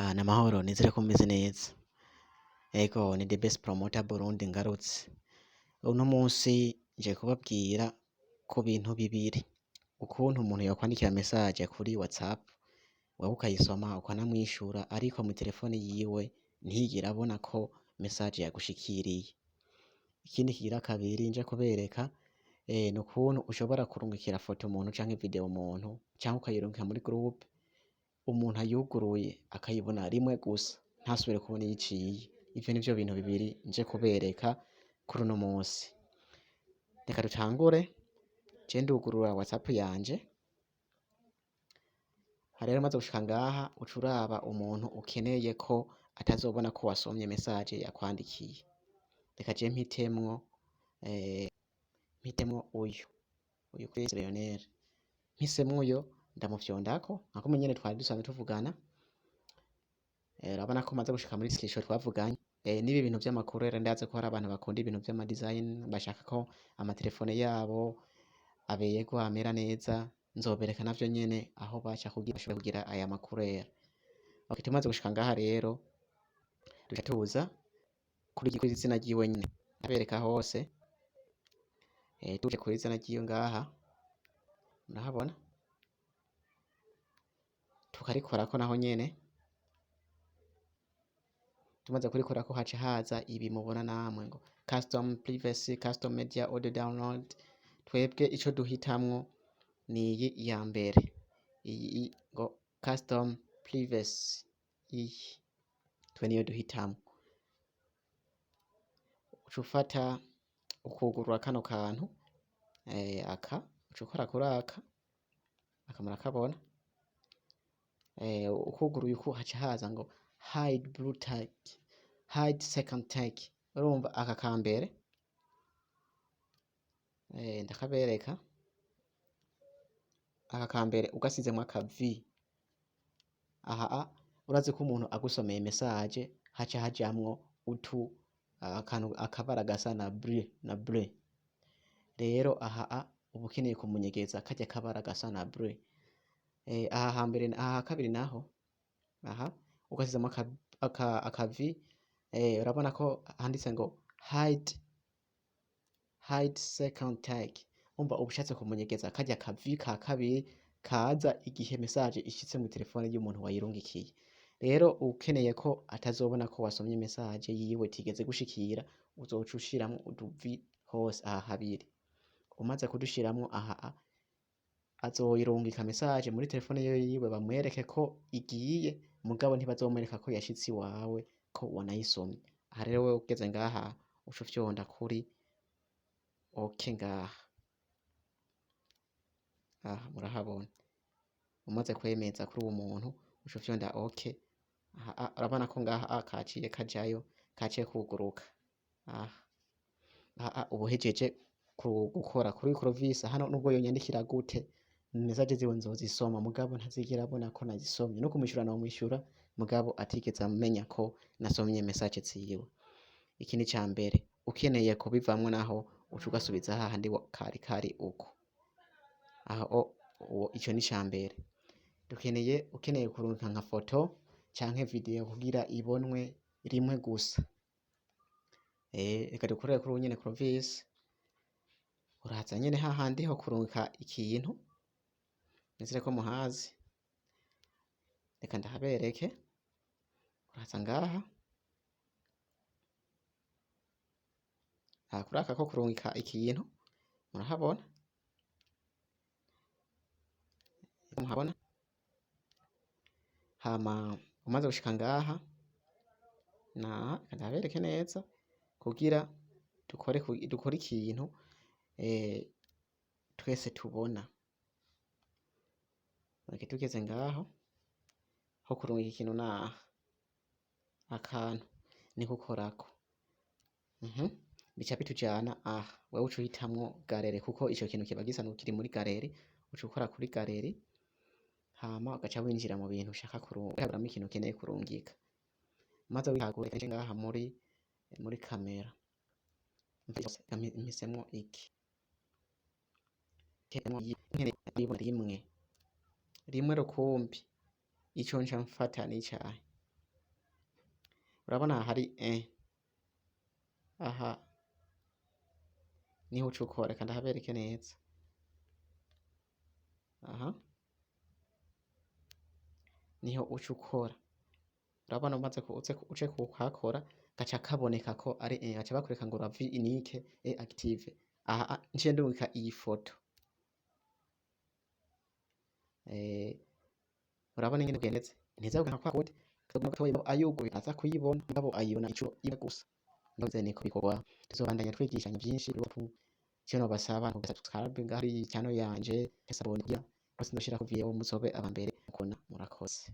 Ah, n'amahoro, nizere ko mumeze neza. Ego, ni the best promoter Burundi ngarutse. Uno munsi nje kubabwira ku bintu bibiri: ukuntu umuntu yokwandikira message kuri WhatsApp, wewe ukayisoma ukanamwishura, ariko mu telefone yiwe ntiyigere abona ko message yagushikiriye. Ikindi kigira kabiri nje kubereka ni ukuntu ushobora kurungikira foto umuntu canke video umuntu, canke ukayirungika muri groupe, umuntu ayuguruye akayibona rimwe gusa, ntasubire kubona iyo iciye. Ivyo nivyo bintu bibiri nje kubereka kuri uno munsi. Reka dutangure. Je ndugurura WhatsApp yanje. Aha rero, maze gushika ngaha, uca uraba umuntu ukeneye ko atazobona ko wasomye message yakwandikiye. Reka je mpitemwo uyu Chris Lionel. Mpisemwo uyo, ndamufyondako nka kumwe nyene twari dusanzwe tuvugana. Urabona ko maze gushika muri discussion twavuganye. N'ibi bintu vy'amakuru rero, ndazi ko hari abantu bakunda ibintu vy'ama design, bashaka ko amatelefone yabo aberwa, amera neza. Nzobereka navyo nyene aho baca kugira bashobore kugira aya makuru rero. Okay, tumaze gushika ngaha rero, duca tuza kuri izina ryiwe nyene, ndabereka hose. Tuje kuri izina ryiwe ngaha, murahabona, tukarikorako naho nyene. Tumaze kurikorako, haca haza ibi mubona namwe ngo custom privacy, custom media, audio download. Twebwe ico duhitamwo ni iyi ya mbere, iyi ngo custom privacy. Iyi twe niyo duhitamwo. Uca ufata ukugurura kano kantu, aka uca ukora kuri aka, murakabona. Ukuguruye uku, haca haza ngo hide blue tick, hide second tick. Urumva aka kambere, ndakabereka. Aka kambere ugasizemwo aka V aha, urazi ko umuntu agusomeye message haca hajamwo utu akantu, akabara gasa na bleu na bleu. Rero aha uba ukeneye kumunyegeza karya kabara gasa na bleu. Aha hambere, aha kabiri naho, aha ugasizemwo aka V, urabona ko handitse ngo hide second tick. Umva, uba ushatse kumunyegeza karya ka V ka kabiri kaza igihe message ishitse mu telefone y'umuntu wayirungikiye. Rero ukeneye ko atazobona ko wasomye message yiwe itigeze gushikira, uzoca ushiramwo udu V hose aha habiri. Umaze kudushiramwo aha, azoyirungika message muri telefone yiwe, bamwereke ko igiye, mugabo ntibazomwereka ko yashitse iwawe, ko wanayisomye. Aha rero, wewe ugeze ngaha, uca ufyonda kuri OK ngaha. Aha murahabona, umaze kwemeza kuri uwo muntu, uca ufyonda OK. Aha urabona ko ngaha kaciye kajayo, kaciye kuguruka. Aha uba uhejeje gukora kuri Clovis. Hano nubwo yonyandikira gute, message ziwe nzozisoma, mugabo ntazigera abona ko nazisomye. No kumwishura nomwishura, mugabo atigeze amenya ko nasomye message ziwe. Iki ni ca mbere. Ukeneye kubivamwo naho, uca ugasubiza hahandi kari uko aho. Ico ni ca mbere dukeneye. Ukeneye kurungika nka foto canke video kugira ibonwe rimwe gusa, reka dukorere kuri uwu nyene Clovis. Uraza nyene hahandi ho kurungika ikintu, nizere ko muhazi. Reka ndahabereke. Uraza ngaha, aha kuri aka ko kurungika ikintu, murahabona, muhabona. Hama umaze gushika ngaha, na reka ndahabereke neza kugira dukore ikintu twese tubona. Okay, tugeze ngaho ho kurungika ikintu, naha akantu niko ukorako. Bica bitujana aha. Wewe uca uhitamwo galerie, kuko ico kintu kiba gisa n'ukiri muri galerie. Uca ukora kuri galerie, hama ugaca winjira mu bintu ushaka kurungikamwo, ikintu ukeneye kurungika. Maze wihagure ngaha muri kamera, mpisemwo iki rimwe rimwe rukumbi. Ico nca mfata n'icahe? Urabona aha hari 1, aha niho uca ukora. Reka ndahabereke neza. Aha niho uca ukora. Urabona, umaze uce kuhakora, gaca kaboneka ko ari 1, gaca bakwereka ngo "La vue unique est active". Aha nciye ndungika iyi foto, urabona ingene bwemeze, ntiza kuganka kwa kundi ayuguruye aza kuyibona, mugabo ayibona incuro imwe gusa. Ndoze niko bikorwa. Tuzobandanya twigishanya vyinshi. Ico nobasaba ni subscribe ngaha kuri channel yanje, s'abonner, kugira bose ndoshirako video muzobe aba mbere mukubona. Murakoze.